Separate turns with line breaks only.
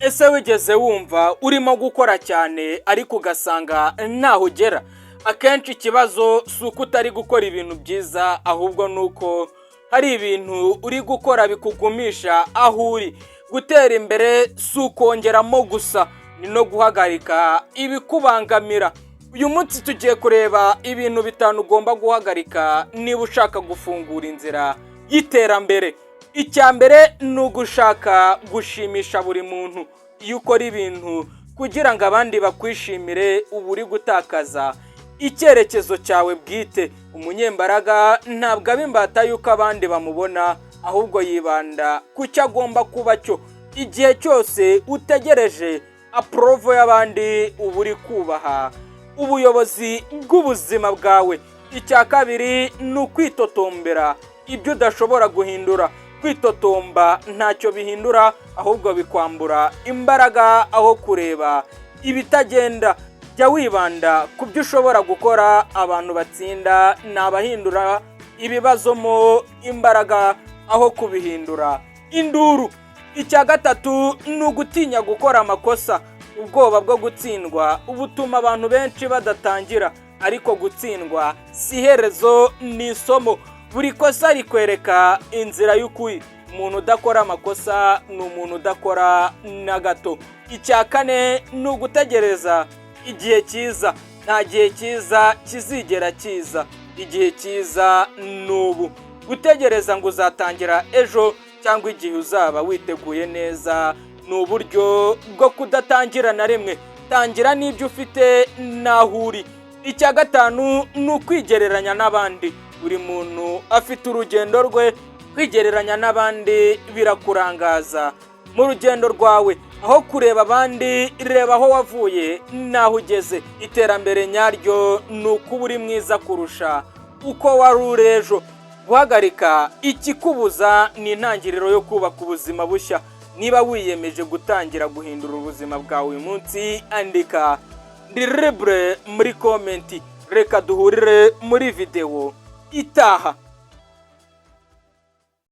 Ese wigeze wumva urimo gukora cyane ariko ugasanga ntaho ugera? Akenshi ikibazo si uko utari gukora ibintu byiza, ahubwo ni uko hari ibintu uri gukora bikugumisha aho uri. Gutera imbere si ukongeramo gusa, ni no guhagarika ibikubangamira. Uyu munsi tugiye kureba ibintu bitanu ugomba guhagarika niba ushaka gufungura inzira y'iterambere. Icya mbere ni ugushaka gushimisha buri muntu. Iyo ukora ibintu kugira ngo abandi bakwishimire, uba uri gutakaza icyerekezo cyawe bwite. Umunyembaraga ntabwo aba imbata y'uko abandi bamubona, ahubwo yibanda ku cyo agomba kuba cyo. Igihe cyose utegereje approval y'abandi, uba uri kubaha ubuyobozi bw'ubuzima bwawe. Icya kabiri ni ukwitotombera ibyo udashobora guhindura. Kwitotomba ntacyo bihindura, ahubwo bikwambura imbaraga. Aho kureba ibitagenda, jya wibanda ku byo ushobora gukora. Abantu batsinda ni abahindura ibibazo mo imbaraga aho kubihindura induru. Icya gatatu ni ugutinya gukora amakosa. Ubwoba bwo gutsindwa butuma abantu benshi badatangira, ariko gutsindwa si iherezo, ni isomo. Buri kosa rikwereka inzira y'ukuri. Umuntu udakora amakosa ni umuntu udakora na gato. Icya kane ni ugutegereza igihe cyiza. Nta gihe cyiza kizigera kiza, igihe cyiza ni ubu. Gutegereza ngo uzatangira ejo cyangwa igihe uzaba witeguye neza ni uburyo bwo kudatangira na rimwe. Tangira n'ibyo ufite n'aho uri. Icya gatanu ni ukwigereranya n'abandi. Buri muntu afite urugendo rwe. Kwigereranya n'abandi birakurangaza mu rugendo rwawe. Aho kureba abandi, reba aho wavuye n'aho ugeze. Iterambere nyaryo ni ukuba uri mwiza kurusha uko wari uri ejo. Guhagarika ikikubuza ni intangiriro yo kubaka ubuzima bushya. Niba wiyemeje gutangira guhindura ubuzima bwawe uyu munsi, andika "Ndi libre" muri comment. Reka duhurire muri videwo itaha.